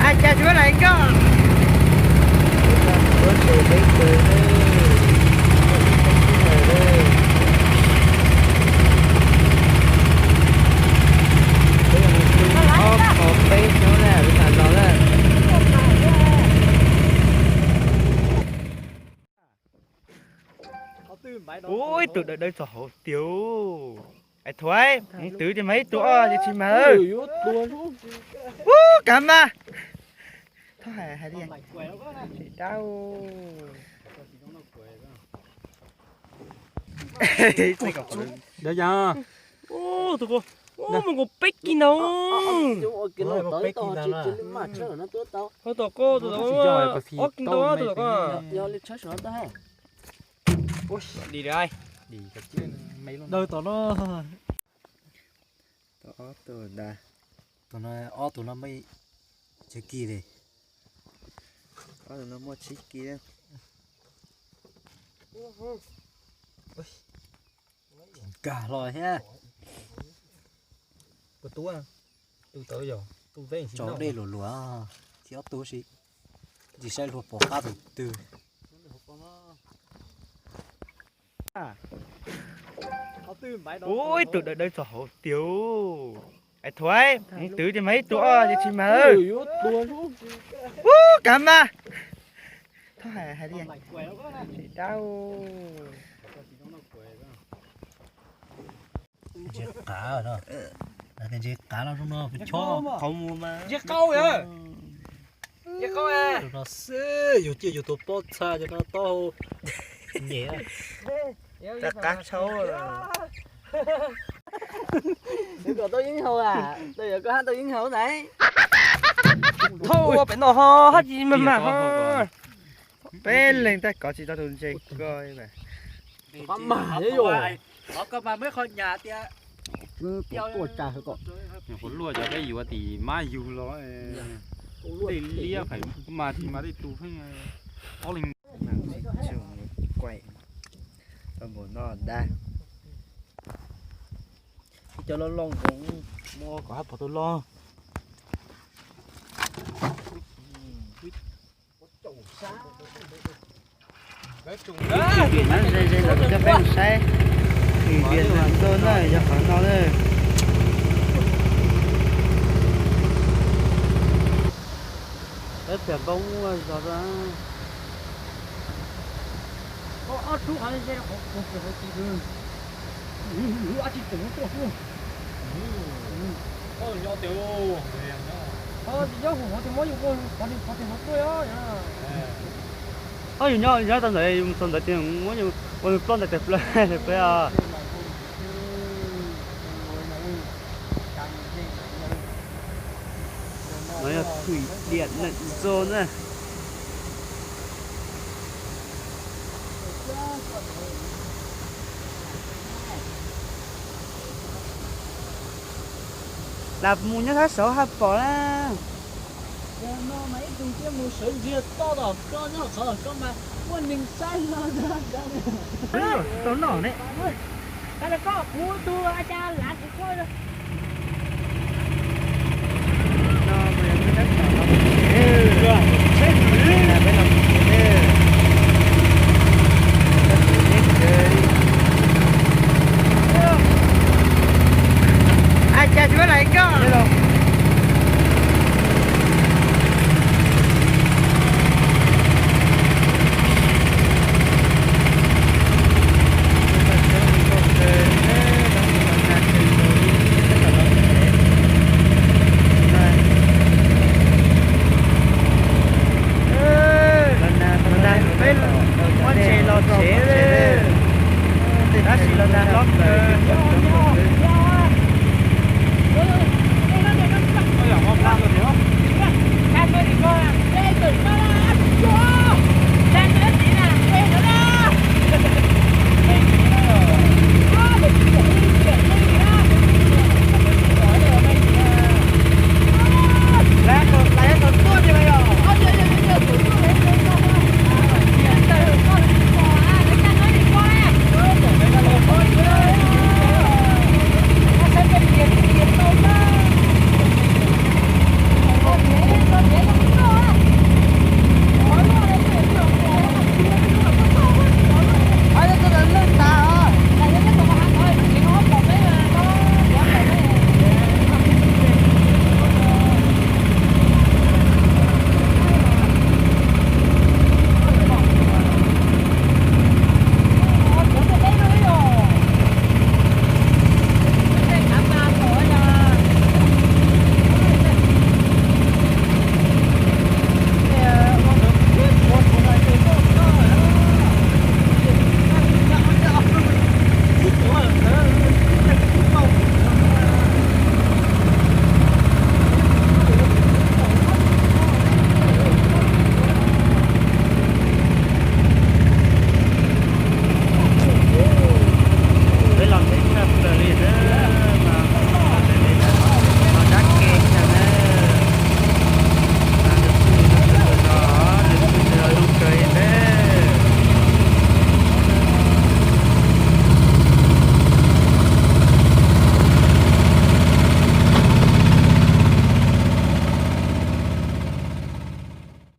Ai cas tsis muab lais koj. Ob peb hnub na, tam los na. Ua ib tug dawb dawb txog hauv tiag. Ai thuav, twv ces mas ib tug ob ces tsis mag. Ub, kav mas. Thov hais hais li dab. Tus ko, mus kaum peb kis ntau. Ho tom ko, tus tom ko, ob kis ntau tus tom ko. Dim lawm. Daws tom no. Tau ob tug da. Tus no, ob tug no muaj tsib kis li. Ob tug no muaj tsib kis. Nkag los thiab. Tus tub, tus tau yog tus tso dej luam luam thiab ob tug si. Tsis saib luag pom qab tus twg. Ua ib tug dawb dawb txog hauv tiag. Ai thuav, twv ces mas ib tug ob ces tsis mag. Ub, kav mas. Thov hais hais li dab. Ntses qav no, ntses qav no, no chob qhov muag mas. Ntses qaub, ntses qaub no xwb, yus ciaj yus tus pob txha cov no taub hau nyem. Txav qab tshauv. Kom tau yeeb haus, tau yog koj hab tau yeeb haus ntag. Thauj ua pem no ho hab tsis mag mag ho. Peb leeg tag kov tsis tau tus ntses ko. Qhov mas, qhov mas muaj qhov nyas tias, qhov luaj cov peb yuav tim mab yug los, tej liab phaim mas tsis mas tej tus pheej ob leeg. Kuaim tau npaum no da. Ib cov loj loj nkoos, muab kom hab pom tau loj. Tus viam no ze ze los coj peb mus saib. Tus viam no nkaus na, yog qhov no na. Peb pliag npoob zog. Ob tug qhov ze qhov, qhov tsis tus tuaj tuaj. Qhov tsis nyob hauv qhov tias muab yus ua qhov tias qhov tias qhov tuaj. Ob yus nyob nyob tau ntawd, yus mus txog ntawd ces muab yus ua ploj ntais tes plaws peb os. No yog thwm diam neem txo na. Lam mus nyob sab saud haj pom na. Yog no mas ib tug cia mus sawv ntsiag to tom koj nyob qhov koj mas muaj neeg saib no. Tau noj ne. Koj kuv tus a cas lav kuv koj.